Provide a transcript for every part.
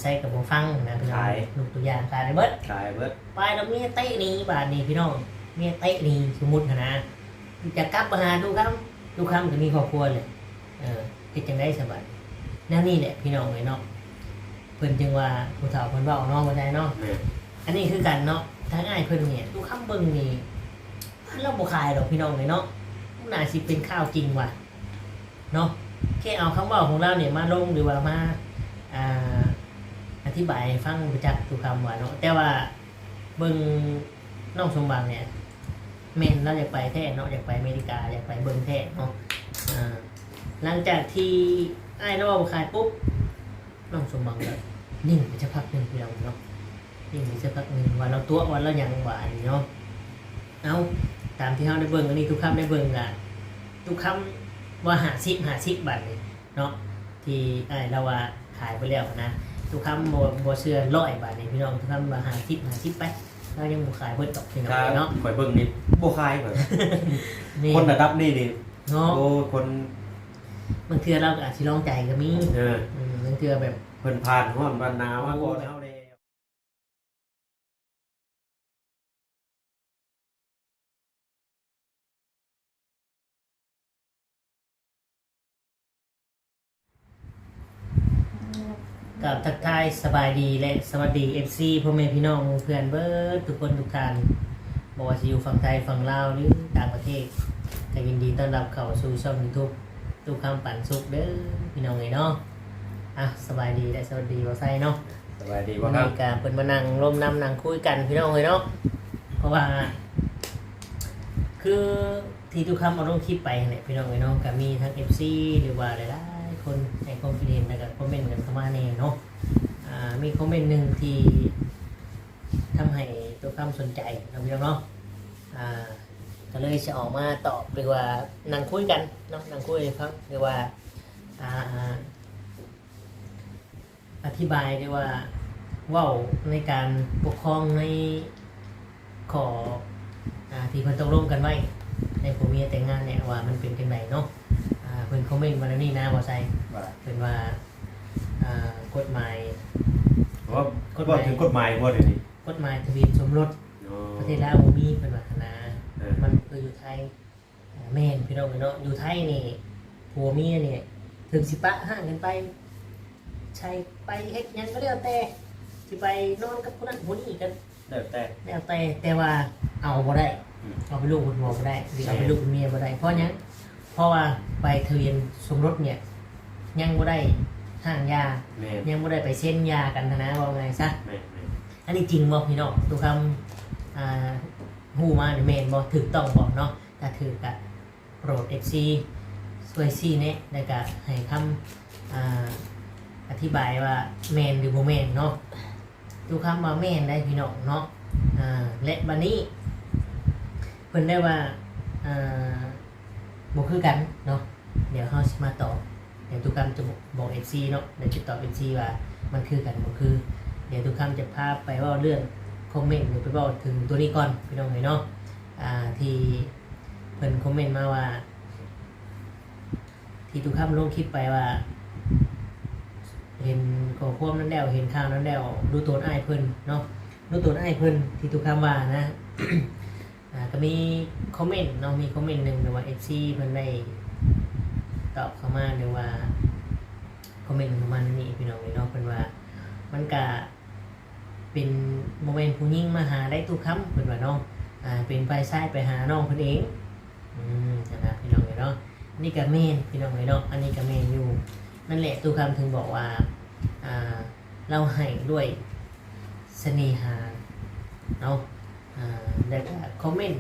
ໃຊ້ກໍບໍ່ຟັງນະພີ່ນ້ອງ. ຂາຍ ຍົກຕົວຢ່າງ ຂາຍໄປເບິດ ຂາຍເບິດ ໄປແລ້ວເມຍເຕະໜີ ບາດນີ້ພີ່ນ້ອງ ເມຍເຕະໜີ ສົມມຸດຫັ້ນນະ ຈະກັບມາຫາຕູ້ຄຳ ຕູ້ຄຳກໍມີຄອບຄົວແລ້ວ ເອີ ເຮັດຈັ່ງໃດສະບາດນີ້? ແນວນີ້ແຫຼະພີ່ນ້ອງເອີຍເນາະ ເພິ່ນຈຶ່ງວ່າຜູ້ເຖົ້າເພິ່ນເວົ້າເນາະ ບໍ່ໄດ້ເນາະ. ແມ່ນ ອັນນີ້ຄືກັນເນາະ ທາງອ້າຍເພິ່ນນີ້ ຕູ້ຄຳເບິ່ງນີ້ ລາວບໍ່ຂາຍດອກພີ່ນ້ອງເອີຍເນາະ ມັນໜ້າຊິເປັນຂ່າວຈິງວ່າເນາະ ແຄ່ເອົາຄຳເວົ້າຂອງລາວນີ້ມາລົງ ຫຼືວ່າມາ ອ່າ ອະທິບາຍໃຫ້ຟັງ ບໍ່ຈັກຕູ້ຄຳວ່າເນາະ ແຕ່ວ່າເບິ່ງນ້ອງສົມຫວັງນີ້ ແມ່ນລາວຢາກໄປແທ້ເນາະ ຢາກໄປອາເມລິກາ ຢາກໄປເບິ່ງແທ້ເນາະ. ອ່າ ຫຼັງຈາກທີ່ອ້າຍລາວເວົ້າຂາຍປຸບ ນ້ອງສົມຫວັງກໍນິ່ງໄປສັກພັກໜຶ່ງພີ່ນ້ອງເນາະ ນິ່ງໄປສັກພັກໜຶ່ງ ວ່າລາວຕົວະວ່າລາວຫຍັງຫວານີ້ເນາະ. ເອົ້າ ຕາມທີ່ເຮົາໄດ້ເບິ່ງ ອັນນີ້ຕູ້ຄຳໄດ້ເບິ່ງກະ ຕູ້ຄຳວ່າຫ້າສິບ ຫ້າສິບ ບາດນີ້ເນາະ ທີ່ອ້າຍລາວວ່າຂາຍໄປແລ້ວນະ ຕູ້ຄຳບໍ່ ບໍ່ເຊື່ອຮ້ອຍ ບາດນີ້ພີ່ນ້ອງ ຕູ້ຄຳວ່າຫ້າສິບ ຫ້າສິບ ໄປ ລາວຍັງບໍ່ຂາຍເບິດດອກພີ່ນ້ອງເນາະ. ຂ້ອຍເບິ່ງນີ້ບໍ່ຂາຍ ຂ້ອຍ ແມ່ນ ຄົນລະດັບນີ້ນີ້ເນາະ ໂອ້ ຄົນ ບາງເທື່ອລາວກໍອາດຊິລອງໃຈກໍມີ ເອີ ອືມ ບາງເທື່ອແບບ ເພິ່ນຜ່ານຮ້ອນຜ່ານໜາວມາກ່ອນເຮົາແລ້ວ. ກາບທັກທາຍສະບາຍດີ ແລະ ສະຫວັດດີ ເອັຟຊີ ພໍ່ແມ່ພີ່ນ້ອງໝູ່ເພື່ອນເບິດທຸກຄົນທຸກທ່ານ ບໍ່ວ່າຊິຢູ່ຝັ່ງໄທ ຝັ່ງລາວ ຫຼື ຕ່າງປະເທດ ກໍຍິນດີຕ້ອນຮັບເຂົ້າສູ່ຊ່ອງຢູທູບ ຕູ້ຄຳປັນສຸກເດີພີ່ນ້ອງເອີຍເນາະ. ອ່ະ ສະບາຍດີ ແລະ ສະຫວັດດີບ່າວໄຊເນາະ. ສະບາຍດີ ບ່າວຄຳ. ມື້ນີ້ກະເພິ່ນມານັ່ງລົມນຳນັ່ງຄຸຍກັນພີ່ນ້ອງເອີຍເນາະ ເພາະວ່າ ຄືທີ່ຕູ້ຄຳເອົາລົງຄລິບໄປຫັ້ນແຫຼະພີ່ນ້ອງເອີຍເນາະ ກະມີທັງ ເອັຟຊີ ຫຼືວ່າຫຼາຍໆຄົນໃຫ້ຄວາມຄິດເຫັນ ແລ້ວກະຄອມເມັນກັນເຂົ້າມາແດ່ເນາະ. ອ່າ ມີຄອມເມັນໜຶ່ງທີ່ທຳໃຫ້ຕູ້ຄຳສົນໃຈເນາະພີ່ນ້ອງເນາະ ອ່າ ກະເລີຍຊິອອກມາຕອບ ຫຼືວ່ານັ່ງຄຸຍກັນເນາະ ນັ່ງຄຸຍໃຫ້ຟັງ ຫຼືວ່າ ອ່າ ອະທິບາຍ ຫຼືວ່າເວົ້າໃນການປົກຄອງໃນຂໍ້ ອ່າ ທີ່ເພິ່ນຕົກລົງກັນໄວ້ໃນຜົວເມຍແຕ່ງງານນີ້ ວ່າມັນເປັນຈັ່ງໃດເນາະ. ອ່າ ເພິ່ນຄອມເມັນມາແນວນີ້ນະ ບ່າວໄຊ ວ່າ ເພິ່ນວ່າ ອ່າ ກົດໝາຍ ເວົ້າ ກົດໝາຍ ເວົ້າເຖິງກົດໝາຍບໍ່ດຽວນີ້? ກົດໝາຍທະບຽນສົມລົດ ໂອ້ ປະເທດລາວບໍ່ມີ ເພິ່ນວ່າຫັ້ນນະ ເອີ ມັນຄືຢູ່ໄທ. ແມ່ນພີ່ນ້ອງເອີຍເນາະ ຢູ່ໄທນີ້ຜົວເມຍນີ້ ເຖິງຊິປະຮ້າງກັນໄປ ໃສໄປເຮັດຫຍັງກໍແລ້ວແຕ່ ຊິໄປນອນກັບຜູ້ນັ້ນຜູ້ນີ້ກໍແລ້ວແຕ່ ແລ້ວແຕ່ ແຕ່ວ່າເອົາບໍ່ໄດ້ ອືມ ເອົາເປັນລູກເປັນຜົວບໍ່ໄດ້ ຫຼື ເອົາເປັນລູກເປັນເມຍບໍ່ໄດ້. ເພາະຫຍັງ? ເພາະວ່າໃບທະບຽນສົມລົດນີ້ຍັງບໍ່ໄດ້ຮ້າງຫຍ່າ ແມ່ນ ຍັງບໍ່ໄດ້ໄປເຊັນຫຍ່າກັນຫັ້ນນະ ເວົ້າງ່າຍຊະ. ແມ່ນໆ ອັນນີ້ຈິງບໍ່ພີ່ນ້ອງ? ຕູ້ຄຳ ອ່າ ຮູ້ມານີ້ແມ່ນບໍ່? ຖືກຕ້ອງບໍ່ເນາະ? ຖ້າຖືກກະໂປດ ເອັຟຊີ ຊ່ວຍຊີ້ແນະ ແລ້ວກະໃຫ້ຄຳ ອ່າ ອະທິບາຍວ່າແມ່ນຫຼືບໍ່ແມ່ນເນາະ. ຕູ້ຄຳວ່າແມ່ນໄດ໋ພີ່ນ້ອງເນາະ. ອ່າ ແລະ ບາດນີ້ເພິ່ນໄດ້ວ່າ ອ່າ ບໍ່ຄືກັນເນາະ. ດຽວເຮົາຊິມາຕອບ ດຽວຕູ້ຄຳຈະບອກ ບອກ ເອັຟຊີ ເນາະ ດຽວຈະຕອບ ເອັຟຊີ ວ່າມັນຄືກັນບໍ່ຄື. ດຽວຕູ້ຄຳຈະພາໄປເວົ້າເລື່ອງຄອມເມັນ ຫຼື ໄປເວົ້າເຖິງຕົວນີ້ກ່ອນ ພີ່ນ້ອງເອີຍເນາະ. ອ່າ ທີ່ເພິ່ນຄອມເມັນມາວ່າ ທີ່ຕູ້ຄຳລົງຄລິບໄປວ່າ ເຫັນຂໍ້ຄວາມນັ້ນແລ້ວ ເຫັນຂ່າວນັ້ນແລ້ວ ດູຕົນອ້າຍເພິ່ນເນາະ ດູຕົນອ້າຍເພິ່ນ ທີ່ຕູ້ຄຳວ່ານະ. ອ່າ ກໍມີຄອມເມັນເນາະ ມີຄອມເມັນໜຶ່ງ ຫຼືວ່າ ເອັຟຊີ ເພິ່ນໄດ້ຕອບເຂົ້າມາ ຫຼືວ່າຄອມເມັນເຂົ້າມາໃນນີ້ ພີ່ນ້ອງເອີຍເນາະ. ເພິ່ນວ່າມັນກະເປັນ ບໍ່ແມ່ນຜູ້ຍິງມາຫາໄດ໋ຕູ້ຄຳ ເພິ່ນວ່າເນາະ ອ່າ ເປັນຝ່າຍຊາຍໄປຫານ້ອງເພິ່ນເອງ. ອືມ ຫັ້ນນະ ພີ່ນ້ອງເອີຍເນາະ ອັນນີ້ກະແມ່ນ ພີ່ນ້ອງເອີຍເນາະ ອັນນີ້ກະແມ່ນຢູ່. ນັ້ນແຫຼະ ຕູ້ຄຳເຖິງບອກວ່າ ອ່າ ລາວໃຫ້ດ້ວຍສະເໜ່ຫາເນາະ. ອ່າ ແລ້ວກະຄອມເມັນ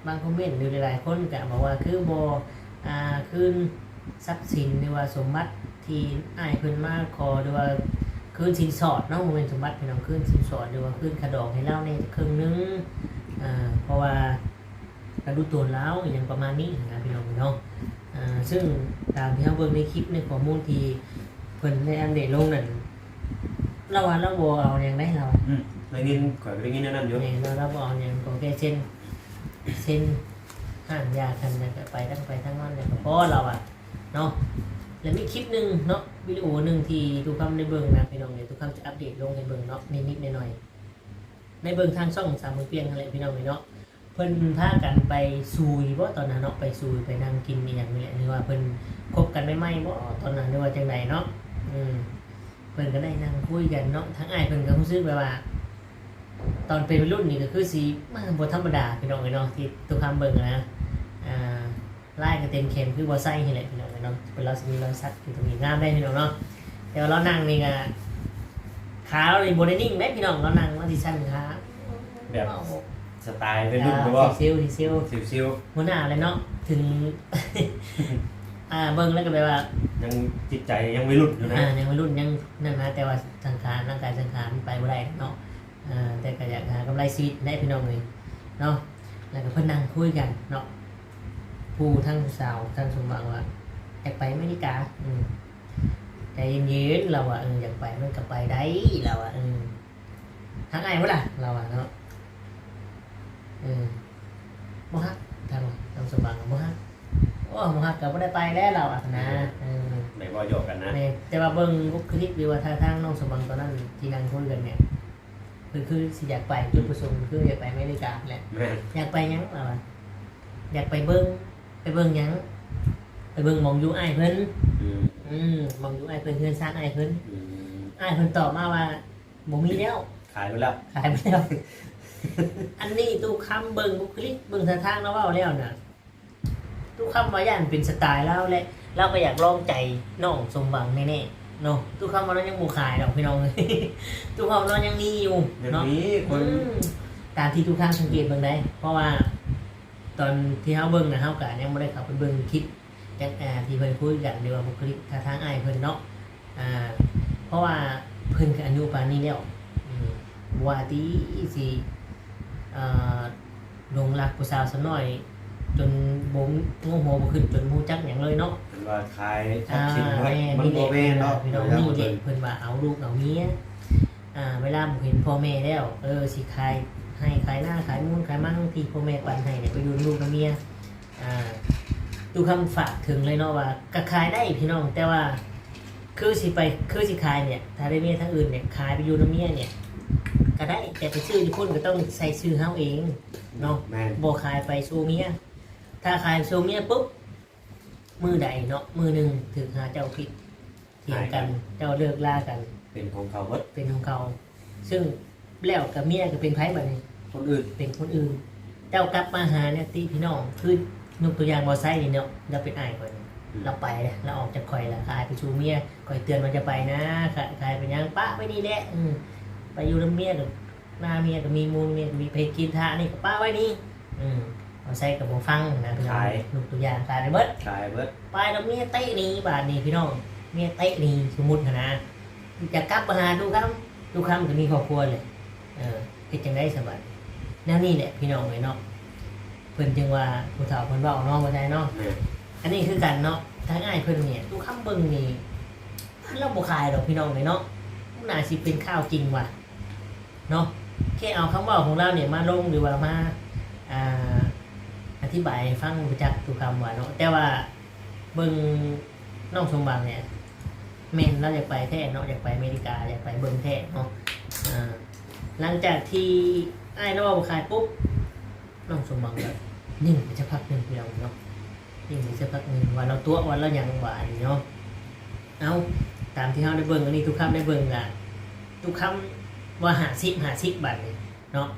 ບາງຄອມເມັນ ຫຼື ຫຼາຍໆຄົນກະບອກວ່າ ຄືບໍ່ ອ່າ ຄືນຊັບສິນ ຫຼືວ່າສົມບັດທີ່ອ້າຍເພິ່ນມາຂໍ ຫຼືວ່າຄືນສິນສອດເນາະ ບໍ່ແມ່ນສົມບັດພີ່ນ້ອງ ຄືນສິນສອດ ຫຼືວ່າຄືນຄ່າດອງໃຫ້ລາວແດ່ເຄິ່ງໜຶ່ງ ອ່າ ເພາະວ່າ ກະດູຕົນລາວ ອີ່ຫຍັງປະມານນີ້ຫັ້ນນະ ພີ່ນ້ອງເນາະ. ອ່າ ຊຶ່ງຕາມທີ່ເຮົາເບິ່ງໃນຄລິບ ໃນຂໍ້ມູນທີ່ເພິ່ນໄດ້ອັບເດດລົງນັ້ນ ລາວວ່າລາວບໍ່ເອົາຫຍັງໃດ໋ ລາວ ອືມ ໄດ້ຍິນ ຂ້ອຍກໍໄດ້ຍິນແນວນັ້ນຢູ່ ແມ່ນ ລາວ ລາວບໍ່ເອົາຫຍັງ ຂໍແຄ່ເຊັນ ເຊັນຮ້າງຢາກັນ ແລ້ວກໍໄປທາງໃຜທາງມັນ ແລ້ວກໍພໍ ລາວວ່າເນາະ. ແລ້ວມີຄລິບໜຶ່ງເນາະ ວິດີໂອໜຶ່ງທີ່ຕຸຄຳໄດ້ເບິ່ງນະພີ່ນ້ອງເອີຍ, ຕຸຄຳຈະອັບເດດລົງໃຫ້ເບິ່ງເນາະ ນິດໆໜ້ອຍໆ ໄດ້ເບິ່ງທາງຊ່ອງສາວເມືອງປຽງຫັ້ນແຫຼະພີ່ນ້ອງເອີຍເນາະ. ເພິ່ນພາກັນໄປຊຸຍບໍ ຕອນນັ້ນເນາະ, ໄປຊຸຍ ໄປນັ່ງກິນອີ່ຫຍັງນີ້ແຫຼະ ຫຼືວ່າເພິ່ນຄົບກັນໃໝ່ໆບໍຕອນນັ້ນ ຫຼືວ່າຈັ່ງໃດເນາະ. ອືມ ເພິ່ນກໍໄດ້ນັ່ງຄຸຍກັນເນາະ, ທາງອ້າຍເພິ່ນກໍຮູ້ສຶກແບບວ່າ ຕອນເປັນໄວລຸ້ນນີ້ກໍຄືຊິ ມາ ບໍ່ທຳມະດາພີ່ນ້ອງເອີຍເນາະ ທີ່ຕຸຄຳເບິ່ງນະ. ອ່າ ລາຍກໍເຕັມແຂນຄືບໍ່ໃສ່ຫັ້ນແຫຼະພີ່ນ້ອງເອີຍເນາະ, ເພິ່ນລາວຊິມີລອຍສັກຢູ່ຕົງນີ້ ງາມໄດ໋ພີ່ນ້ອງເນາະ. ແຕ່ວ່າລາວນັ່ງນີ້ກໍ ຂາລາວນີ້ບໍ່ໄດ້ນິ່ງເດ້ພີ່ນ້ອງ, ລາວນັ່ງລາວຊິສັ່ນຂາ ແບບ ເວົ້າ ສະໄຕໄວລຸ້ນ ອ່າ ເນາະ ຊິວໆ ຊິວໆ ຊິວໆ ຫົວໜ້າແຫຼະເນາະ. ເຖິງ ອ່າ ເບິ່ງແລ້ວກໍແບບວ່າ ຍັງຈິດໃຈຍັງໄວລຸ້ນຢູ່ນະ, ອ່າ ຍັງໄວລຸ້ນ ຍັງນັ້ນນະ, ແຕ່ວ່າສັງຂານ ຮ່າງກາຍສັງຂານມັນໄປບໍ່ໄດ້ເນາະ. ອ່າ ແຕ່ກໍຢາກຫາກຳໄລຊີວິດແຫຼະພີ່ນ້ອງເອີຍເນາະ. ແລ້ວກໍເພິ່ນນັ່ງຄຸຍກັນເນາະ, ຜູ້ ທາງຜູ້ສາວ ທາງສົມຫວັງວ່າຢາກໄປອາເມລິກາ. ອືມ ໃຈເຢັນໆ ລາວວ່າ ເອີ ຢາກໄປມັນກໍໄປໄດ້ ລາວວ່າ. ເອີ ຮັກອ້າຍບໍ່ລະ ລາວວ່າເນາະ. ເອີ ບໍ່ຮັກ ທາງ ທາງສົມຫວັງບໍ່ຮັກ. ໂອ້ ບໍ່ຮັກກໍບໍ່ໄດ້ໄປແຫຼະ ລາວວ່ານະ. ເອີ ເອີ ໄດ້ເວົ້າຢອກກັນນະ. ແມ່ນ ແຕ່ວ່າເບິ່ງບຸກຄະລິກ ຫຼືວ່າທ່າທາງນ້ອງສົມຫວັງຕອນນັ້ນທີ່ນັ່ງຄຸຍກັນນີ້ ເພິ່ນຄືຊິຢາກໄປ ຈຸດປະສົງຄືຢາກໄປອາເມລິກາແຫຼະ. ແມ່ນ ຢາກໄປຫຍັງລາວວ່າ? ຢາກໄປເບິ່ງ. ໄປເບິ່ງຫຍັງ? ໄປເບິ່ງໝ່ອງຢູ່ອ້າຍເພິ່ນ. ອືມ ອືມ ໝ່ອງຢູ່ອ້າຍເພິ່ນ ເຮືອນຊານອ້າຍເພິ່ນ. ອືມ ອ້າຍເພິ່ນຕອບມາວ່າ ບໍ່ມີແລ້ວ ຂາຍໄປແລ້ວ ຂາຍໄປແລ້ວ. ອັນນີ້ຕຸຄຳເບິ່ງບຸກຄະລິກ ເບິ່ງທ່າທາງລາວເວົ້າແລ້ວນະ ຕຸຄຳວ່າຢ້ານເປັນສະໄຕລາວ ແລະ ລາວກໍຢາກລອງໃຈນ້ອງສົມຫວັງແນ່ໆເນາະ. ຕຸຄຳວ່າລາວຍັງບໍ່ຂາຍດອກພີ່ນ້ອງເອີຍ, ຕຸຄຳວ່າລາວຍັງມີຢູ່ ຍັງເນາະ ມີຄົນ ອືມ ຕາມທີ່ຕຸຄຳສັງເກດເບິ່ງໄດ້ ເພາະວ່າຕອນທີ່ເຮົາເບິ່ງນະ ເຮົາກໍຍັງບໍ່ໄດ້ເຂົ້າໄປເບິ່ງຄລິບ ຈັກ ອ່າ ທີ່ເພິ່ນຄຸຍກັນ ຫຼືວ່າບຸກຄະລິກທ່າທາງອ້າຍເພິ່ນເນາະ. ອ່າ ເພາະວ່າເພິ່ນກໍອາຍຸປານນີ້ແລ້ວ ອືມ ບໍ່ວ່າຕິຊິ ເອີ ຫຼົງລັກຜູ້ສາວຊາວນ້ອຍ ຈົນບໍ່ ງົວຫົວບໍ່ຂຶ້ນ ຈົນບໍ່ຮູ້ຈັກຫຍັງເລີຍເນາະ. ເພິ່ນວ່າຂາຍຊັບສິນ ອ່າ ໝົດ ແມ່ນ ມັນບໍ່ແມ່ນເນາະ ພີ່ນ້ອງ. ນີ້ແຫຼະເພິ່ນວ່າເອົາລູກເອົາເມຍ ອ່າ ເວລາບໍ່ເຫັນພໍ່ແມ່ແລ້ວ ເອີ ຊິຂາຍໄຮ່ຂາຍນາ ຂາຍມູນຂາຍມັງທີ່ພໍ່ແມ່ປັນໃຫ້ນີ້ ໄປຢູ່ນຳລູກນຳເມຍ. ອ່າ ຕຸຄຳຝາກເຖິງເລີຍເນາະວ່າ ກໍຂາຍໄດ້ພີ່ນ້ອງ, ແຕ່ວ່າຄືຊິໄປ ຄືຊິຂາຍນີ້ ຖ້າໄດ້ເມຍທາງອື່ນນີ້ ຂາຍໄປຢູ່ນຳເມຍນີ້ກໍໄດ້, ແຕ່ໄປຊື້ຢູ່ພຸ້ນກໍຕ້ອງໃສ່ຊື່ເຮົາເອງເນາະ. ແມ່ນ ບໍ່ຂາຍໄປສູ່ເມຍ. ຖ້າຂາຍໄປສູ່ເມຍປຸບ ມື້ໃດເນາະ ມື້ໜຶ່ງຖືກຫາເຈົ້າຜິດ ຖຽງກັນ ເຈົ້າເລີກລາກັນ ເປັນຂອງເຂົາເບິດ ເປັນຂອງເຂົາ ຊຶ່ງແລ້ວກໍເມຍກໍເປັນໃຜບັດນີ້? ຄົນອື່ນ ເປັນຄົນອື່ນ. ເຈົ້າກັບມາຫາຍາດຕິພີ່ນ້ອງ ຄືຍົກຕົວຢ່າງບໍ່ໄຊນີ້ເນາະ, ລາວເປັນອ້າຍຂ້ອຍນີ້ ອືມ ລາວໄປແລ້ວ ລາວອອກຈາກຂ້ອຍແລ້ວ ຂາຍໄປສູ່ເມຍ, ຂ້ອຍເຕືອນວ່າຢ່າໄປນະ ຂາຍ ຂາຍໄປຫຍັງ ປະໄວ້ນີ້ແຫຼະ ອືມ ໄປຢູ່ນຳເມຍກໍ ໜ້າເມຍກໍມີ ມູນເມຍກໍມີ ໄປເຮັດກິນທານີ້ກໍປະໄວ້ນີ້. ອືມ ເອົາໃສ່ກໍບໍ່ຟັງນະພີ່ນ້ອງ. ຂາຍ ຍົກຕົວຢ່າງ ຂາຍໄປເບິດ ຂາຍເບິດ ໄປແລ້ວເມຍເຕະໜີບາດນີ້ພີ່ນ້ອງ, ເມຍເຕະໜີ ສົມມຸດຫັ້ນນະ. ຈະກັບມາຫາຕຸຄຳ ຕຸຄຳກໍມີຄອບຄົວແລ້ວ ເອີ ເຮັດຈັ່ງໃດສະບາດ? ແນວນີ້ແຫຼະພີ່ນ້ອງເອີຍເນາະ, ເພິ່ນຈຶ່ງວ່າຜູ້ເຖົ້າເພິ່ນເວົ້າເນາະ ວ່າໄດ້ເນາະ. ແມ່ນ ອັນນີ້ຄືກັນເນາະ, ທາງອ້າຍເພິ່ນນີ້ ຕຸຄຳເບິ່ງນີ້ ລາວບໍ່ຂາຍດອກພີ່ນ້ອງເອີຍເນາະ, ມັນໜ້າຊິເປັນຂ່າວຈິງວ່າ ເນາະ. ແຄ່ເອົາຄຳເວົ້າຂອງລາວນີ້ມາລົງ ຫຼືວ່າມາ ອ່າ ອະທິບາຍໃຫ້ຟັງ ຮູ້ຈັກທຸກຄຳວ່າເນາະ, ແຕ່ວ່າເບິ່ງນ້ອງສົມຫວັງນີ້ ແມ່ນລາວຢາກໄປແທ້ເນາະ, ຢາກໄປອາເມລິກາ ຢາກໄປເບິ່ງແທ້ເນາະ. ອ່າ ຫຼັງຈາກທີ່ອ້າຍລາວເວົ້າຂາຍປຸບ ນ້ອງສົມຫວັງກໍນິ່ງໄປສັກພັກໜຶ່ງ ພີ່ນ້ອງເນາະ, ນິ່ງໄປສັກພັກໜຶ່ງ ວ່າລາວຕົວະ ວ່າລາວຫຍັງ ວ່າອັນນີ້ເນາະ. ເອົາ ຕາມທີ່ເຮົາໄດ້ເບິ່ງ ອັນນີ້ຕຸຄຳໄດ້ເບິ່ງລະ ຕຸຄຳວ່າຫ້າສິບ ຫ້າສິບ ບາດນີ້ເນາະ,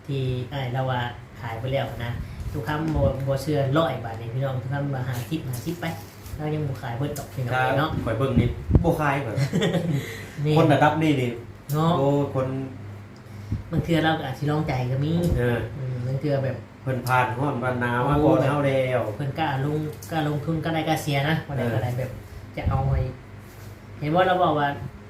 ທີ່ອ້າຍລາວວ່າຂາຍໄປແລ້ວນະ. ຕຸຄຳບໍ່ ບໍ່ເຊື່ອຮ້ອຍ ບາດນີ້ພີ່ນ້ອງ, ຕຸຄຳວ່າຫ້າສິບ ຫ້າສິບ ໄປ ລາວຍັງບໍ່ຂາຍເບິດດອກ ພີ່ນ້ອງເນາະ. ຂ້ອຍເບິ່ງນີ້ບໍ່ຂາຍເລີຍ ແມ່ນ ຄົນລະດັບນີ້ນີ້ເນາະ. ໂອ້ ຄົນ ບາງເທື່ອລາວກໍອາດຊິລອງໃຈກໍມີ. ເອີ ອືມ ບາງເທື່ອແບບ ເພິ່ນຜ່ານຮ້ອນຜ່ານໜາວມາກ່ອນເຮົາແລ້ວ ເພິ່ນກ້າລົງ ກ້າລົງທຶນ ກ້າໄດ້ກ້າເສຍນະ, ບໍ່ໄດ້ ເອີ ກໍໄດ້ແບບຈະເອົາໃຫ້ ເຫັນບໍ່ ລາວເວົ້າວ່າ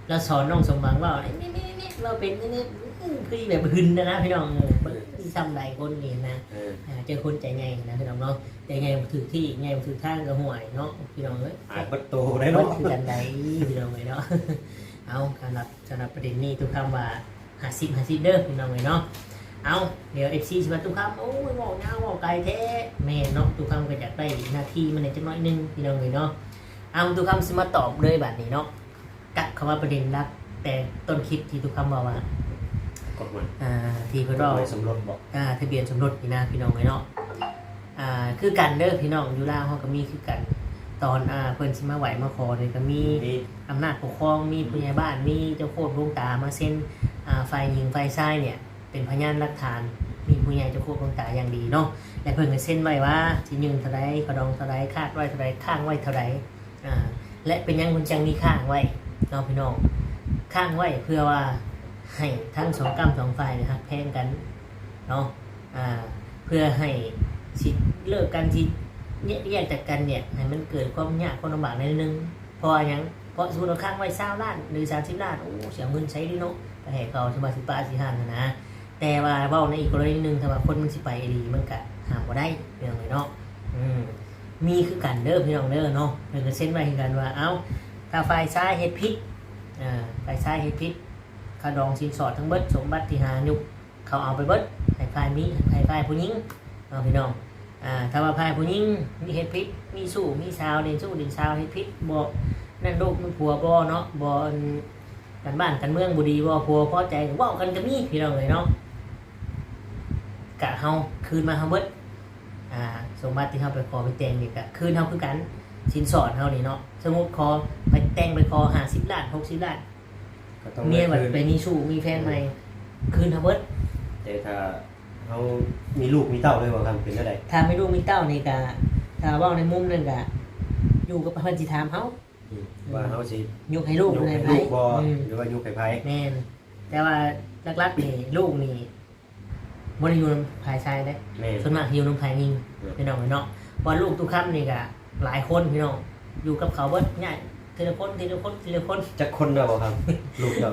ລາວສອນນ້ອງສົມຫວັງເວົ້າ ນີ້ໆໆ ເວົ້າເປັນນີ້ໆ ອືມ ຄືແບບຫຶນນະນະ ພີ່ນ້ອງ. ເອີ ເບິ່ງຊິຊ່ຳໃດຄົນນີ້ນະ. ເອີ ອ່າ ເຈີຄົນໃຈໃຫຍ່ນະ ພີ່ນ້ອງເນາະ, ໃຈໃຫຍ່ບໍ່ຖືກທີ່ ໃຫຍ່ບໍ່ຖືກທາງກໍຫ່ວຍເນາະ ພີ່ນ້ອງເອີຍ. ອາຍເບິດໂຕໄດ໋ເນາະ ເບິດຄືກັນໄດ໋ ພີ່ນ້ອງເອີຍເນາະ. ເອົາ ສຳລັບ ສຳລັບປະເດັນນີ້ ຕຸຄຳວ່າ ຫ້າສິບ ຫ້າສິບ ເດີ ພີ່ນ້ອງເອີຍເນາະ. ເອົາ ດຽວ ເອັຟຊີ ຊິວ່າ ຕຸຄຳ ໂອ້ຍ ເວົ້າຍາວເວົ້າໄກແທ້. ແມ່ນເນາະ, ຕຸຄຳກໍຢາກໄດ້ໜ້າທີ່ມັນແດ່ຈັກໜ້ອຍໜຶ່ງ ພີ່ນ້ອງເອີຍເນາະ. ເອົາ ຕຸຄຳຊິມາຕອບເລີຍບາດນີ້ເນາະ, ຄຳວ່າປະເດັນຫຼັກແຕ່ຕົ້ນຄລິບທີ່ຕຸຄຳເວົ້າວ່າ ກົດໝາຍ ອ່າ ທີ່ເພິ່ນເວົ້າ ກົດໝາຍສົມລົດບໍ? ອ່າ ທະບຽນສົມລົດນີ້ນະ ພີ່ນ້ອງເອີຍເນາະ. ອ່າ ຄືກັນເດີພີ່ນ້ອງ ຢູ່ລາວເຮົາກໍມີຄືກັນ. ຕອນ ອ່າ ເພິ່ນຊິມາໄຫວ້ມາຂໍນີ້ກໍມີ ມີ ອຳນາດປົກຄອງ ມີ ອືມ ຜູ້ໃຫຍ່ບ້ານ ມີເຈົ້າໂຄດຫຼວງຕາມາເຊັນ. ອ່າ ຝ່າຍຍິງຝ່າຍຊາຍນີ້ ເປັນພະຍານຫຼັກຖານ ມີຜູ້ໃຫຍ່ເຈົ້າໂຄດຫຼວງຕາຢ່າງດີເນາະ ແລະ ເພິ່ນກໍເຊັນໄວ້ວ່າຊິຍື່ນເທົ່າໃດ ຄ່າດອງເທົ່າໃດ ຄາດໄວ້ເທົ່າໃດ ຄ້າງໄວ້ເທົ່າໃດ. ອ່າ ແລະ ເປັນຫຍັງເພິ່ນຈັ່ງມີຄ້າງໄວ້ເນາະພີ່ນ້ອງ? ຄ້າງໄວ້ເພື່ອວ່າໃຫ້ທັງສອງກ້ຳສອງຝ່າຍນີ້ຮັກແພງກັນເນາະ. ອ່າ ເພື່ອໃຫ້ຊິເລີກກັນ ຊິແຍກ ແຍກຈາກກັນນີ້ ໃຫ້ມັນເກີດຄວາມຍາກຄວາມລຳບາກໜ້ອຍໜຶ່ງ. ເພາະວ່າຫຍັງ? ເພາະສົມມຸດວ່າຄ້າງໄວ້ຊາວລ້ານ ຫຼື ສາມສິບລ້ານ ໂອ້ ຊິເອົາເງິນໃສດີເນາະ ໄປໃຫ້ເຂົາ ສົມມຸດວ່າຊິປະຊິຫຍັງຫັ້ນນະ. ແຕ່ວ່າເວົ້າໃນອີກກໍລະນີໜຶ່ງ ຖ້າວ່າຄົນມັນຊິໄປອີ່ຫຼີ ມັນກະຫ້າມບໍ່ໄດ້ ພີ່ນ້ອງເອີຍເນາະ. ອືມ ມີຄືກັນເດີພີ່ນ້ອງເດີເນາະ. ເພິ່ນກໍເຊັນໄວ້ຄືກັນວ່າ ເອົ້າ ຖ້າຝ່າຍຊາຍເຮັດຜິດ ອ່າ ຝ່າຍຊາຍເຮັດຜິດ ຄ່າດອງສິນສອດທັງເບິດ ສົມບັດທີ່ຫາຍຸກ ເຂົາເອົາໄປເບິດ ໃຫ້ຝ່າຍມີ ໃຫ້ຝ່າຍຜູ້ຍິງເນາະພີ່ນ້ອງ. ອ່າ ຖ້າວ່າຝ່າຍຜູ້ຍິງມີເຮັດຜິດ ມີຊູ້ມີສາວ ຫຼິ້ນຊູ້ຫຼິ້ນສາວ ເຮັດຜິດບໍ່ນັ້ນລູກນຳຜົວບໍ່ເນາະ ບໍ່ອັນ ການບ້ານການເມືອງບໍ່ດີບໍ່ ຜົວພໍໃຈ ເວົ້າກັນກໍມີພີ່ນ້ອງເອີຍເນາະ. ກະເຮົາຄືນມາເຮົາເບິດ ອ່າ ສົມບັດທີ່ເຮົາໄປຂໍໄປແຕ່ງນີ້ກະຄືນເຮົາຄືກັນ ສິນສອດເຮົານີ້ເນາະ. ສົມມຸດຂໍໄປແຕ່ງໄປຂໍຫ້າສິບລ້ານ ຫົກສິບລ້ານ ກໍຕ້ອງ ເມຍບັດໄປມີຊູ້ມີແຟນໃໝ່ ອືມ ຄືນເຮົາເບິດ. ແຕ່ຖ້າເຮົາມີລູກມີເຕົ້າເລີຍບໍ່ ຄັນເປັນແນວໃດ? ຖ້າມີລູກມີເຕົ້ານີ້ກະ ຖ້າເວົ້າໃນມຸມນັ້ນກະ ຢູ່ກັບເພິ່ນຊິຖາມເຮົາ ອືມ ວ່າເຮົາຊິຍົກໃຫ້ລູກ ຍົກໃຫ້ລູກບໍ່ ອືມ ຫຼືວ່າຍົກໃຫ້ໃຜ? ແມ່ນ ແຕ່ວ່າຫຼັກໆນີ້ ລູກນີ້ ບໍ່ໄດ້ຢູ່ນຳຝ່າຍຊາຍເດ້ ແມ່ນ ສ່ວນມາກຊິຢູ່ນຳຝ່າຍຍິງ ແມ່ນ ພີ່ນ້ອງເອີຍເນາະ. ເພາະວ່າລູກຕຸຄຳນີ້ກະຫຼາຍຄົນພີ່ນ້ອງ ຢູ່ກັບເຂົາເບິດ ຍ້າຍທີລະຄົນ ທີລະຄົນ ທີລະຄົນ. ຈັກຄົນແລ້ວບໍ່ຄັບ ລູກເຈົ້າ?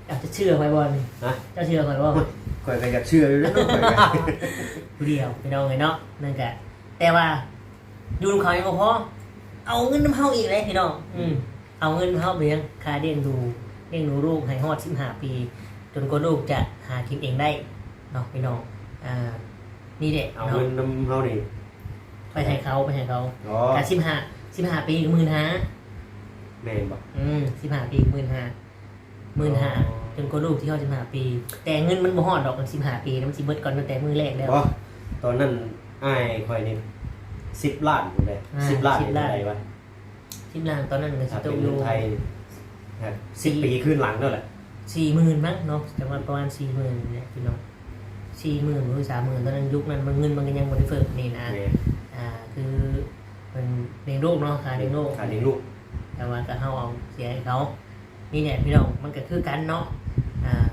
ເຈົ້າຈະເຊື່ອຂ້ອຍບໍ່ນີ້? ຮະ? ເຈົ້າເຊື່ອຂ້ອຍບໍ່? ໂອ້ຍ ຂ້ອຍກໍຢາກເຊື່ອຢູ່ເດ້ເນາະ ຂ້ອຍກໍ ຜູ້ດຽວພີ່ນ້ອງເອີຍເນາະ. ນັ້ນກະ ແຕ່ວ່າ ຢູ່ນຳເຂົາຍັງບໍ່ພໍ ເອົາເງິນນຳເຮົາອີກເດ້ພີ່ນ້ອງ. ອືມ ອືມ ເອົາເງິນເຮົາໄປຫຍັງ? ຄ່າລ້ຽງດູ ລ້ຽງດູລູກໃຫ້ຮອດສິບຫ້າປີ ຈົນກວ່າລູກຈະຫາກິນເອງໄດ້ເນາະພີ່ນ້ອງ. ອ່າ ນີ້ແຫຼະ ເອົາເນາະ ເງິນນຳເຮົານີ້ ໄປໃຫ້ເຂົາ ໄປໃຫ້ເຂົາ. ອໍ ຖ້າສິບຫ້າ ສິບຫ້າປີກໍໝື່ນຫ້າ ແມ່ນບໍ່? ອືມ ສິບຫ້າປີໝື່ນຫ້າ ໝື່ນຫ້າ ອໍ ຈົນກວ່າລູກຊິຮອດສິບຫ້າປີ. ແຕ່ເງິນມັນບໍ່ຮອດດອກ ສິບຫ້າປີ ມັນຊິເບິດກ່ອນຕັ້ງແຕ່ມື້ແລກແລ້ວ. ບໍ່ ຕອນນັ້ນອ້າຍຂ້ອຍນີ້ສິບລ້ານພຸ້ນເດ້. ອ່າ ສິບລ້ານ ສິບລ້ານ ເທົ່າໃດວະ? ສິບລ້ານ ຕອນນັ້ນກໍຊິຕົກຢູ່ ຖ້າເປັນເງິນໄທ ສິບປີຄືນຫຼັງນັ້ນແຫຼະ ສີ່ໝື່ນມັ້ງເນາະ ຈະວ່າປະມານສີ່ໝື່ນນີ້ແຫຼະພີ່ນ້ອງ ສີ່ໝື່ນ ຫຼື ສາມໝື່ນ. ຕອນນັ້ນ ຍຸກນັ້ນມັນ ເງິນມັນກໍຍັງບໍ່ໄດ້ເຟີ້ນີ້ນະ. ແມ່ນ ອ່າ ຄືເປັນລ້ຽງລູກເນາະ ຄ່າລ້ຽງລູກ ຄ່າລ້ຽງລູກ ແຕ່ວ່າກໍເຮົາເອົາເສຍໃຫ້ເຂົາ. ນີ້ແຫຼະພີ່ນ້ອງ ມັນກໍຄືກັນເນາະ. ອ່າ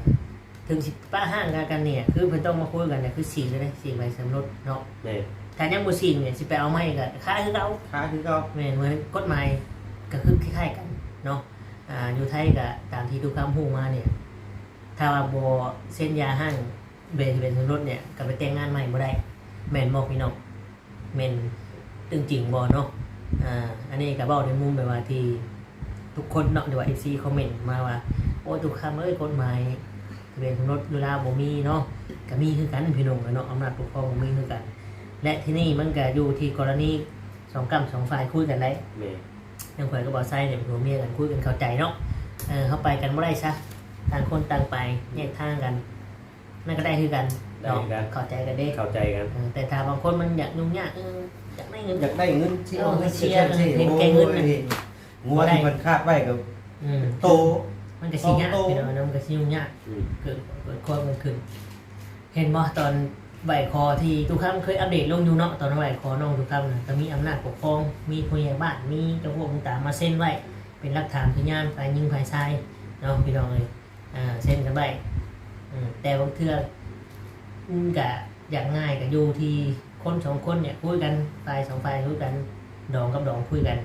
ເຖິງຊິປະຮ້າງກັນນີ້ ຄືເພິ່ນຕ້ອງມາຄຸຍກັນນີ້ ຄືສີ້ງແລ້ວເດ້ ສີ້ງໃບສົມລົດເນາະ. ແມ່ນ ຖ້າຍັງບໍ່ສີ້ງນີ້ ຊິໄປເອົາໃໝ່ກໍຄາຄືເກົ່າ ຄາຄືເກົ່າ. ແມ່ນ ເໝືອນກົດໝາຍກໍຄືຄ້າຍໆກັນເນາະ. ອ່າ ຢູ່ໄທກໍຕາມທີ່ຕຸຄຳຮູ້ມານີ້ ຖ້າວ່າບໍ່ເຊັນຢ່າຮ້າງ ໃບທະບຽນສົມລົດນີ້ ກໍໄປແຕ່ງງານໃໝ່ບໍ່ໄດ້ ແມ່ນບໍ່ພີ່ນ້ອງ? ແມ່ນເລື່ອງຈິງບໍ່ເນາະ? ອ່າ ອັນນີ້ກໍເວົ້າໃນມຸມແບບວ່າທີ່ທຸກຄົນເນາະ ຫຼືວ່າເອັຟຊີຄອມເມັນມາວ່າ ໂອ້ຍ ຕຸຄຳເອີຍ ກົດໝາຍທະບຽນສົມລົດຢູ່ລາວບໍ່ມີເນາະ. ກໍມີຄືກັນພີ່ນ້ອງເອີຍເນາະ ອຳນາດປົກຄອງກໍມີຄືກັນ. ແລະ ທີນີ້ມັນກໍຢູ່ທີ່ກໍລະນີສອງກ້ຳສອງຝ່າຍຄຸຍກັນໄດ້. ແມ່ນ ຢ່າງຂ້ອຍກັບບ່າວໄຊນີ້ ຜົວເມຍກັນ ຄຸຍກັນເຂົ້າໃຈເນາະ. ເອີ ເຮົາໄປກັນບໍ່ໄດ້ຊະ ຕ່າງຄົນຕ່າງໄປ ແຍກທາງກັນ ນັ້ນກໍໄດ້ຄືກັນ ໄດ້ຄືກັນ ເນາະ ເຂົ້າໃຈກັນເດ້ ເຂົ້າໃຈກັນ. ເອີ ແຕ່ຖ້າບາງຄົນມັນຢາກຫຍຸ້ງຍາກ ເອີ ຢາກໄດ້ເງິນ ຢາກໄດ້ເງິນ ຊິເອົາເງິນເສຍ ເຮັດແກ່ເງິນນັ້ນ ໂອ້ຍ ງົວທີ່ເພິ່ນຄາດໄວ້ກໍ ອືມ ໂຕ ມັນກໍຊິຍາກ ໂຕ ພີ່ນ້ອງເນາະ ມັນກໍຊິຫຍຸ້ງຍາກ ອືມ ເກີດ ເກີດຄວາມກັນຂຶ້ນ. ເຫັນບໍ່ ຕອນໄຫວ້ຂໍທີ່ຕຸຄຳເຄີຍອັບເດດລົງຢູ່ເນາະ ຕອນໄຫວ້ຂໍນ້ອງຕຸຄຳນະ ກໍມີອຳນາດປົກຄອງ ມີຜູ້ໃຫຍ່ບ້ານ ມີເຈົ້າພວກຕ່າງໆມາເຊັນໄວ້ ເປັນຫຼັກຖານພະຍານ ຝ່າຍຍິງຝ່າຍຊາຍເນາະ ພີ່ນ້ອງເອີຍ. ອ່າ ເຊັນກັນໄວ້ ອືມ ແຕ່ບາງເທື່ອ ມັນກະຢາກງ່າຍ ກະຢູ່ທີ່ຄົນສອງຄົນນີ້ຄຸຍກັນ ຝ່າຍສອງຝ່າຍຄຸຍກັນ ດອງກັບດອງຄຸຍກັນ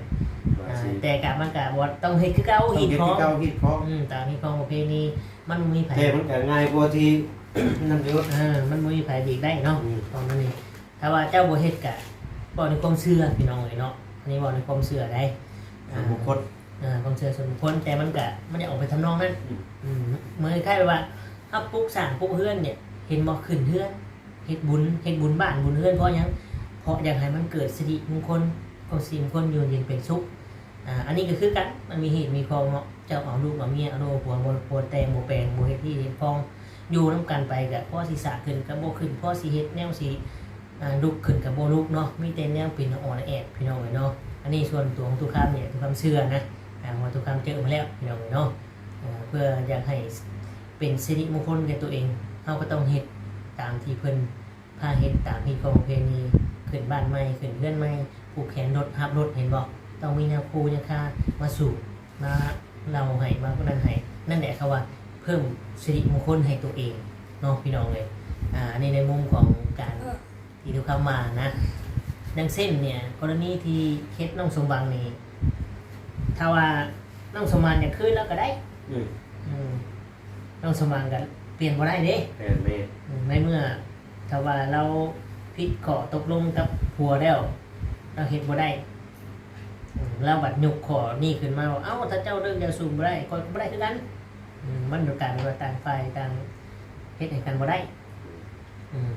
ວ່າ ອ່າ ຊິ ແຕ່ກະມັນກະບໍ່ຕ້ອງເຮັດຄືເກົ່າ ຮີດຄອງ ຕ້ອງເຮັດຄືເກົ່າ ຮີດຄອງ ອືມ ຕາມຮີດຄອງປະເພນີ ມັນບໍ່ມີໃຜ ແຕ່ມັນກະງ່າຍກວ່າທີ່ນັ້ນຢູ່ ເອີ ມັນບໍ່ມີໃຜຫຼີກໄດ້ເນາະ ອືມ ປະມານນີ້. ຖ້າວ່າເຈົ້າບໍ່ເຮັດກະເວົ້າໃນຄວາມເຊື່ອ ພີ່ນ້ອງເອີຍເນາະ ອັນນີ້ເວົ້າໃນຄວາມເຊື່ອໃດ໋ ສ່ວນບຸກຄົນ ອ່າ ຄວາມເຊື່ອສ່ວນບຸກຄົນ ແຕ່ມັນກະ ມັນຈະອອກໄປທຳນອງນັ້ນ ອືມ ອືມ ເໝືອນຄ້າຍໆແບບວ່າ ເຮົາປຸກສ້າງປຸກເຮືອນນີ້ ເຫັນບໍ່ ຂຶ້ນເຮືອນ ເຮັດບຸນ ເຮັດບຸນບ້ານບຸນເຮືອນ ເພາະຫຍັງ? ເພາະຢາກໃຫ້ມັນເກີດສິລິມຸງຄົນ ຄວາມສິລິມຸງຄົນ ຢູ່ເຢັນເປັນສຸກ ອ່າ ອັນນີ້ກໍຄືກັນ ມັນມີເຫດມີຂອງເນາະ ເຈົ້າເອົາລູກເອົາເມຍ ເອົາລູກເອົາຜົວ ບໍ່ ບໍ່ແຕ່ງບໍ່ແປງ ບໍ່ເຮັດທີ່ເຮັດຂອງ ຢູ່ນຳກັນໄປກໍພໍຊິສາຂຶ້ນກໍບໍ່ຂຶ້ນ ພໍຊິເຮັດແນວຊິ ອ່າ ລຸກຂຶ້ນກໍບໍ່ລຸກເນາະ ມີແຕ່ແນວເປັນອອດແອດ ພີ່ນ້ອງເອີຍເນາະ. ອັນນີ້ສ່ວນຕົວຂອງຕຸຄຳນີ້ ຕຸຄຳເຊື່ອນະ ອ່າ ເພາະວ່າຕຸຄຳເຈີມາແລ້ວ ພີ່ນ້ອງເອີຍເນາະ. ເພື່ອຢາກໃຫ້ເປັນສິລິມຸງຄົນແກ່ຕົວເອງ ເຮົາກໍຕ້ອງເຮັດຕາມທີ່ເພິ່ນ ພາເຮັດຕາມຮີດຄອງປະເພນີ ຂຶ້ນບ້ານໃໝ່ ຂຶ້ນເຮືອນໃໝ່ ຜູກແຂນລົດ ຮັບລົດ ເຫັນບໍ່? ຕ້ອງມີແນວຄູຍັງຄາມາສູ່ ມາເລົ່າໃຫ້ ມານັ້ນໃຫ້ ນັ້ນແຫຼະເຂົາວ່າເພີ່ມສິລິມຸງຄົນໃຫ້ຕົວເອງເນາະ ພີ່ນ້ອງເອີຍ. ອ່າ ອັນນີ້ໃນມຸມຂອງການ ເອີ ທີ່ທຸກຄຳວ່ານະ. ດັ່ງເຊັ່ນເນ່ຍ ກໍລະນີທີ່ເຮັດນ້ອງສົມຫວັງນີ້ ຖ້າວ່ານ້ອງສົມຫວັງຢາກຄືນລາວກໍໄດ້ ອືມ ອືມ ນ້ອງສົມຫວັງກໍປ່ຽນບໍ່ໄດ້ເດ້ ແມ່ນໆ ອືມ ໃນເມື່ອຖ້າວ່າລາວຜິດຂໍ້ຕົກລົງກັບຜົວແລ້ວ ລາວເຮັດບໍ່ໄດ້ ອືມ ລາວບັດຍົກຂໍ້ນີ້ຂຶ້ນມາວ່າ ເອົ້າ ຖ້າເຈົ້າເລີກຢາສູບບໍ່ໄດ້ ຂ້ອຍກໍບໍ່ໄດ້ຄືກັນ ອືມ ມັນກໍກາຍເປັນວ່າຕ່າງຝ່າຍຕ່າງເຮັດໃຫ້ກັນບໍ່ໄດ້ ອືມ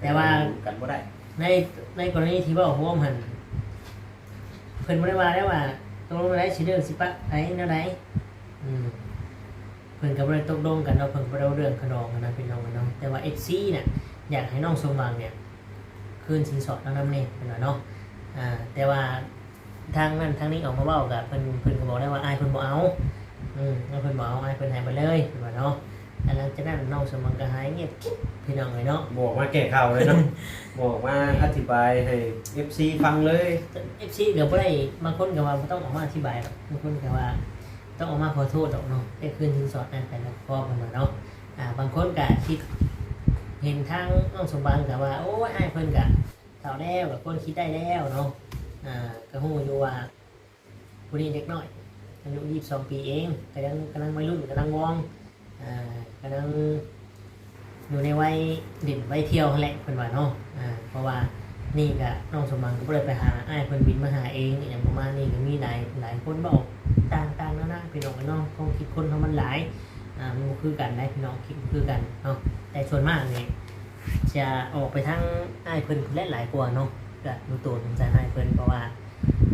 ແຕ່ວ່າ ກັນບໍ່ໄດ້ ໃນ ໃນກໍລະນີທີ່ເວົ້າໂຮມຫັ້ນ ເພິ່ນບໍ່ໄດ້ວ່າໄດ້ວ່າ ຕົກລົງແນວໃດ ຊິເລີກ ຊິປະໃຜແນວໃດ ອືມ ເພິ່ນກໍບໍ່ໄດ້ຕົກລົງກັນເນາະ ເພິ່ນກໍບໍ່ໄດ້ເວົ້າເລື່ອງຂະດອງຫັ້ນນະ ພີ່ນ້ອງເນາະ. ແຕ່ວ່າເອັຟຊີນະ ຢາກໃຫ້ນ້ອງສົມຫວັງນີ້ ຄືນສິນສອດລາວນຳແດ່ ເພິ່ນວ່າເນາະ. ອ່າ ແຕ່ວ່າທາງນັ້ນທາງນີ້ອອກມາເວົ້າ ກໍເພິ່ນ ເພິ່ນກໍບອກແລ້ວວ່າ ອ້າຍເພິ່ນບໍ່ເອົາ ອືມ ອ້າຍເພິ່ນບໍ່ເອົາ ອ້າຍເພິ່ນໃຫ້ໄປເລີຍ ເພິ່ນວ່າເນາະ. ແລ້ວຫຼັງຈາກນັ້ນນ້ອງສົມຫວັງກໍຫາຍງຽບກິບ ພີ່ນ້ອງເອີຍເນາະ ບໍ່ອອກມາແກ້ຂ່າວເລີຍເນາະ ບໍ່ອອກມາອະທິບາຍໃຫ້ເອັຟຊີຟັງເລີຍ. ເອັຟຊີກໍບໍ່ໄດ້ ບາງຄົນກໍວ່າບໍ່ຕ້ອງອອກມາອະທິບາຍດອກ ບາງຄົນກໍວ່າຕ້ອງອອກມາຂໍໂທດດອກເນາະ ແຕ່ຄືນສິນສອດນັ້ນໄປແລ້ວພໍ ເພິ່ນວ່າເນາະ. ອ່າ ບາງຄົນກໍຄິດເຫັນທາງນ້ອງສົມຫວັງກໍວ່າ ໂອ້ຍ ອ້າຍເພິ່ນກໍເຖົ້າແລ້ວ ກໍຄວນຄິດໄດ້ແລ້ວເນາະ. ອ່າ ກໍຮູ້ຢູ່ວ່າ ຜູ້ນີ້ເດັກນ້ອຍ ອາຍຸຊາວສອງປີເອງ ກະຍັງ ກຳລັງໄວລຸ້ນ ກຳລັງວອງ ອ່າ ກຳລັງຢູ່ໃນໄວຫຼິ້ນໄວທ່ຽວຫັ້ນແຫຼະ ເພິ່ນວ່າເນາະ. ອ່າ ເພາະວ່ານີ້ກະນ້ອງສົມຫວັງກໍບໍ່ໄດ້ໄປຫາ ອ້າຍເພິ່ນບິນມາຫາເອງ ອີ່ຫຍັງປະມານນີ້ ກໍມີຫຼາຍ ຫຼາຍຄົນເວົ້າຕ່າງໆນານາ ພີ່ນ້ອງເອີຍເນາະ. ຄວາມຄິດຄົນເຮົາມັນຫຼາຍ ອ່າ ມັນບໍ່ຄືກັນໃດ໋ ພີ່ນ້ອງ ຄິດບໍ່ຄືກັນເນາະ. ແຕ່ສ່ວນມາກນີ້ຈະອອກໄປທາງອ້າຍເພິ່ນພຸ້ນແຫຼະຫຼາຍກວ່າເນາະ ກະຢູ່ໂຕຂອງສາຍອ້າຍເພິ່ນ ເພາະວ່າ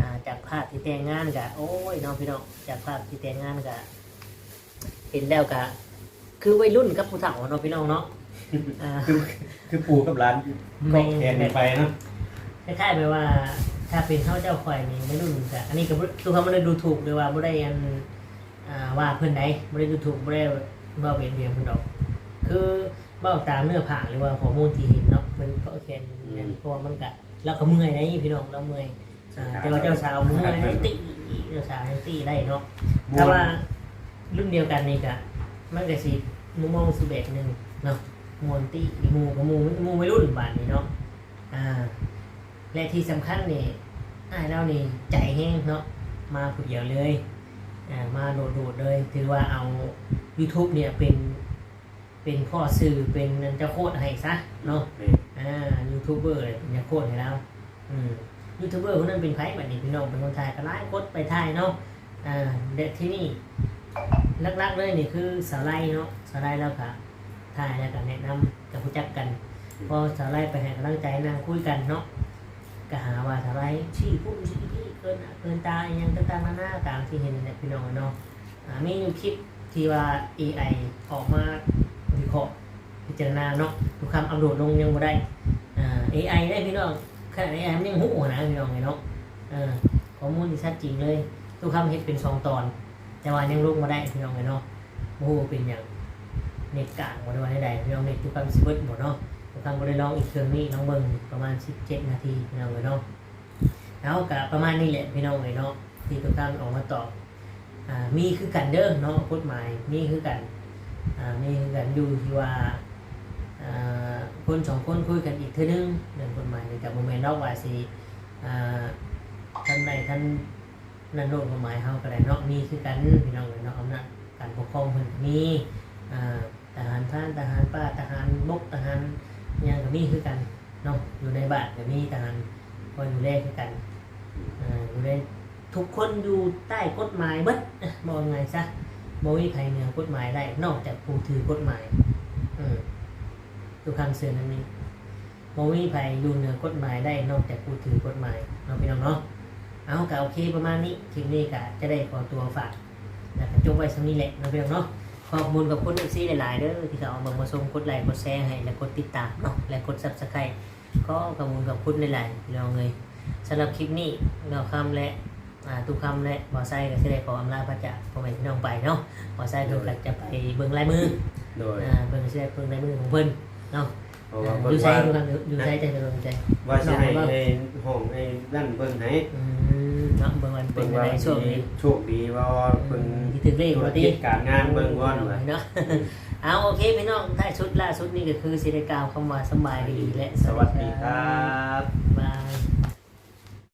ອ່າ ຈາກພາບທີ່ແຕ່ງງານກະ ໂອ້ຍເນາະ ພີ່ນ້ອງ ຈາກພາບທີ່ແຕ່ງງານກະ ເຫັນແລ້ວກະຄືໄວລຸ້ນກັບຜູ້ເຖົ້າເນາະ ພີ່ນ້ອງເນາະ. ອ່າ ຄື ຄືປູ່ກັບຫຼານ ແມ່ນ ເກາະແຂນກັນໄປເນາະ ຄ້າຍໆແບບວ່າ ຖ້າເປັນເຮົາເຈົ້າຂ້ອຍນີ້ໄວລຸ້ນກະ ອັນນີ້ກະບໍ່ ຄືເຮົາບໍ່ໄດ້ດູຖູກ ຫຼືວ່າບໍ່ໄດ້ ອັນ ອ່າ ວ່າເພິ່ນໃດ ບໍ່ໄດ້ດູຖູກ ບໍ່ໄດ້ເວົ້າເບຍດບຽນເພິ່ນດອກ ຄືເວົ້າຕາມເນື້ອຜ້າ ຫຼືວ່າຂໍ້ມູນທີ່ເຫັນເນາະ ເພິ່ນເກາະແຂນ ອືມ ເພາະວ່າມັນກະ ລາວກໍເມື່ອຍໃດ໋ ພີ່ນ້ອງ ລາວເມື່ອຍ. ອ່າ ແຕ່ວ່າເຈົ້າສາວບໍ່ເມື່ອຍໃດ໋ ຕິ ເຈົ້າສາວຍັງຕິໄດ້ເນາະ. ແຕ່ວ່າລຸ້ນດຽວກັນນີ້ກະ ມັນກະຊິມຸມມອງຊິແບບໜຶ່ງເນາະ ມ່ວນຕິ ໝູ່ກະໝູ່ ມີແຕ່ໝູ່ໄວລຸ້ນບາດນີ້ເນາະ. ອ່າ ແລະທີ່ສຳຄັນນີ້ ອ້າຍລາວນີ້ໃຈແຮງເນາະ ມາຜູ້ດຽວເລີຍ ອ່າ ມາໂດດໆເລີຍ ຖືວ່າເອົາຢູທູບນີ້ເປັນ ເປັນພໍ່ສື່ ເປັນອັນເຈົ້າໂຄດໃຫ້ຊະເນາະ. ແມ່ນ ອ່າ ຢູທູບເບີເປັນເຈົ້າໂຄດໃຫ້ລາວ. ອືມ ຢູທູບເບີຜູ້ນັ້ນເປັນໃຜບາດນີ້ ພີ່ນ້ອງ ເປັນຄົນໄທ ກໍຫຼາຍຄົນໄປຖ່າຍເນາະ. ອ່າ ແລະທີ່ນີ້ຫຼັກໆເລີຍນີ້ຄືສາວໄລເນາະ ສາວໄລລາວກໍຖ່າຍ ແລ້ວກໍແນະນຳ ກໍຮູ້ຈັກກັນ. ພໍສາວໄລໄປໃຫ້ກຳລັງໃຈ ນັ່ງຄຸຍກັນເນາະ ກໍຫາວ່າສາວໄລຊີ້ພຸ້ນຊີ້ພີ້ ເກີນໜ້າເກີນຕາ ອີ່ຫຍັງຕ່າງໆນານາ ຕາມທີ່ເຫັນນັ້ນແຫຼະ ພີ່ນ້ອງເນາະ. ອ່າ ມີຢູ່ຄລິບທີ່ວ່າເອໄອອອກມາວິເຄາະພິຈາລະນາເນາະ ທຸກຄຳອັບໂຫຼດລົງຍັງບໍ່ໄດ້. ອ່າ ເອໄອເດ້ພີ່ນ້ອງ ຂະໜາດເອໄອມັນຍັງຮູ້ຫັ້ນນະ ພີ່ນ້ອງເອີຍເນາະ. ເອີ ຂໍ້ມູນທີ່ຊັດຈິງເລີຍ ທຸກຄຳເຮັດເປັນສອງຕອນ ແຕ່ວ່າຍັງລົງບໍ່ໄດ້ ພີ່ນ້ອງເອີຍເນາະ. ບໍ່ຮູ້ວ່າເປັນຫຍັງ ເນັດກາງບໍ່ ຫຼືວ່າແນວໃດ ພີ່ນ້ອງ ເນັດທຸກຄຳຊິເບິດບໍ່ເນາະ. ທຸກຄຳບໍ່ໄດ້ລອງອີກເຄື່ອງນີ້ ລອງເບິ່ງປະມານສິບເຈັດນາທີ ພີ່ນ້ອງເອີຍເນາະ. ເອົາ ກະປະມານນີ້ແຫຼະ ພີ່ນ້ອງເອີຍເນາະ ທີ່ຕຸຄຳອອກມາຕອບ. ອ່າ ມີຄືກັນເດີເນາະ ກົດໝາຍມີຄືກັນ. ອ່າ ມີຄືກັນ ຢູ່ທີ່ວ່າ ອ່າ ຄົນສອງຄົນຄຸຍກັນອີກເທື່ອໜຶ່ງ. ເລື່ອງກົດໝາຍນີ້ກະບໍ່ແມ່ນດອກວ່າຊິ ອ່າ ທັນໃດທັນນັ້ນໂລດ ກົດໝາຍເຮົາກໍໄດ້ເນາະ ມີຄືກັນ ພີ່ນ້ອງເອີຍເນາະ. ອຳນາດການປົກຄອງເພິ່ນກໍມີ ອ່າ ທະຫານພານ ທະຫານປ່າ ທະຫານບົກ ທະຫານຫຍັງກໍມີຄືກັນເນາະ. ຢູ່ໃນບ້ານກໍມີທະຫານຄອຍດູແລຄືກັນ. ເອີ ຢູ່ໃນ ທຸກຄົນຢູ່ໃຕ້ກົດໝາຍເບິດ ເວົ້າງ່າຍຊະ ບໍ່ມີໃຜເໜືອກົດໝາຍໄດ້ ນອກຈາກຜູ້ຖືກົດໝາຍ. ເອີ ຕຸຄຳເຊື່ອແນວນີ້ ບໍ່ມີໃຜຢູ່ເໜືອກົດໝາຍໄດ້ ນອກຈາກຜູ້ຖືກົດໝາຍເນາະ ພີ່ນ້ອງເນາະ. ເອົາ ກໍໂອເຄປະມານນີ້ ຄລິບນີ້ກໍຈະໄດ້ຂໍຕົວຝາກ ແລ້ວກໍຈົບໄວ້ສ່ຳນີ້ແຫຼະເນາະ ພີ່ນ້ອງເນາະ. ຂອບຄຸນ ຂອບຄຸນ ເອັຟຊີ ຫຼາຍໆເດີ ທີ່ເຂົ້າມາເບິ່ງມາຊົມ ກົດໄລ ກົດແຊໃຫ້ ແລະ ກົດຕິດຕາມເນາະ ແລະ ກົດ Subscribe ຂໍຂອບຄຸນ ຂອບຄຸນຫຼາຍໆ ພີ່ນ້ອງເອີຍ. ສຳລັບຄລິບນີ້ ບ່າວຄຳ ແລະ ອ່າ ຕຸຄຳ ແລະ ບ່າວໄຊ ກໍຊິໄດ້ຂໍອຳລາພາຈາກພໍ່ແມ່ພີ່ນ້ອງໄປເນາະ. ບ່າວໄຊເພິ່ນ ໂດຍ ກໍຈະໄປເບິ່ງລາຍມື ໂດຍ ອ່າ ເພິ່ນກໍຊິໄດ້ເບິ່ງລາຍມືຂອງເພິ່ນເນາະ. ເພາະວ່າ ອ່າ ເພິ່ນ ຢູ່ໃສ ວ່າ ຢູ່ທາງ ຢູ່ໃສ ໃຈເພິ່ນ ໃຈ ວ່າຊິໃຫ້ ວ່າ ໃຫ້ຫ້ອງໃຫ້ນັ້ນເບິ່ງໃຫ້ ອືມ ເນາະ ເບິ່ງວ່າເປັນຈັ່ງໃດ ໂຊກດີ ໂຊກດີບໍ່ ອືມ ເພິ່ນ ຊິຖືກເລກບໍ່ຕິ ທຸລະກິດການງານເບິ່ງກ່ອນວ່າ ເນາະ. ອືມ ເອົາ ໂອເຄ ພີ່ນ້ອງ ທ້າຍສຸດ ລ່າສຸດນີ້ກໍຄືຊິໄດ້ກ່າວຄຳວ່າສະບາຍດີ ແລະ ສະຫວັດດີຄັບ ບາຍ.